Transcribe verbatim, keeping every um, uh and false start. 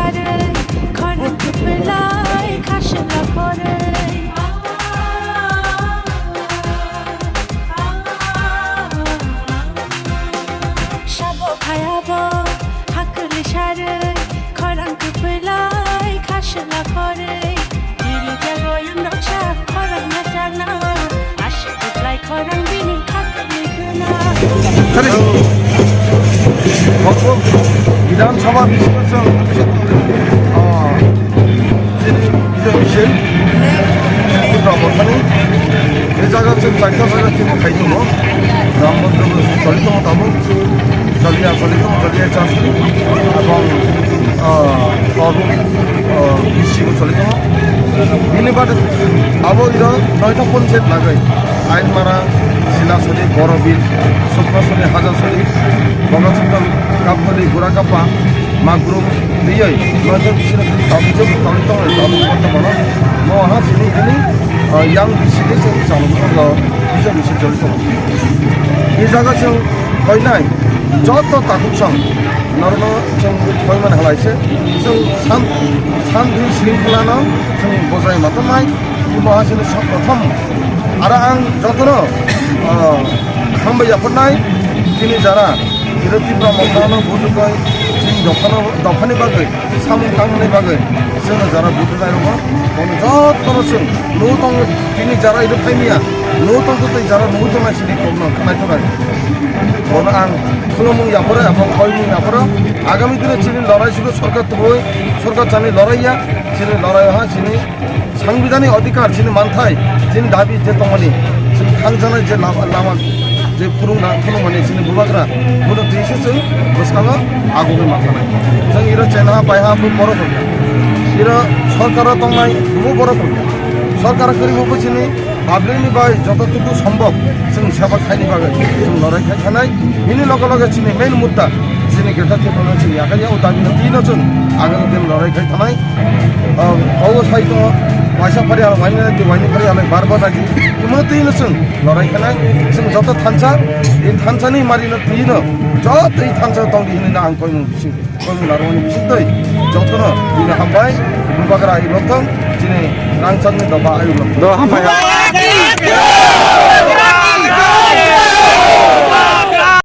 Khorang kwplai khasla khoroi. Sabo phayabo hakli saroi. Khorang kwplai khasla khoroi. Diri jago yang roksa khorang na changna. Aswk kwplai khorang bini khakni khwna. Bidhan Sabha bisingo chwng, ah, chini Bijoy Misil, Tipra Mothani, e jaga chwng chaita jaga chini khai tongo, Ram Bondro choli tongo tabuk, Jalia choli tongo, Jalia chasni, ebong, ah, Orbuk, ah, bisi bo choli tongo. Bini bade abo iro noita ponchayat lagai, Ainmara, Silasari, Borobil, Sukmasari, Hajasari, Bogasukal, Kaptali, Gurakapa, Magrum, tiyoi, noita bisino twi tabuk jok toli tongo, tabuk koto bono. Mo ha sini ini, ah, yang bisini se chalo tongo, bisa bisa choli tongo. Ni jaga chwng koinai, joto takhuk chwng, norokno chwng koimani halai se, chwng san-, santi shringkholano chwng bojai ma tongnai, bo ha sini sab prothom. Aro ang jotono, ah, hambai yaphornai, tini jara, iro Tipra Mothano bujukoi, chini dophano, dophani bagwi, samung tangmani bagwi, chwngno jara buthunai rokno, bono jotono chwng, nugo tong, tini jara iro phaimiya, nugo tong tei jara nugo tongnai sini kokno khnai thoknai. Bono ang khulumung yaphoro, ebong khoimung yaphoro, agami dino chini lorai sudu sorkar tubui, sorkar chani lorai ya, chini lorai ha, chini Sangbidhanik adhikar chini manthai, chini dabi je tongmani, chini thangjanai je lama, lama je phurungna, phurungmani chini bubagra, bono twi se chwng bwskango agugwi manthanai. Chwng iro chenha paiha bo borok rwkha. Iro sorkaro tongnai bo borok rwkha. Sorkar kwrwi bo chini public ni bai jototuku sombok chwng seba khaini bagwi chwng lorai khai thanai. Bini loge loge chini main mudda chini Greater Tipraland chini yakarya o dabi no twi no chwng agami din lorai khai thanai. Ah, obo sai tongo, waisa phari alo waini nai, waini phari alo bar bar nai. Imo twi no chwng lorai khanai, chwng joto thansa, e thansa ni mari no twi no, joto e thansa tong di hinwi no ang koimung bising, koimung narwani bising twi, joto no, bini hambai, bubagra ayu loktong, chini rangchak ni doba ayu loktong. Do hambai.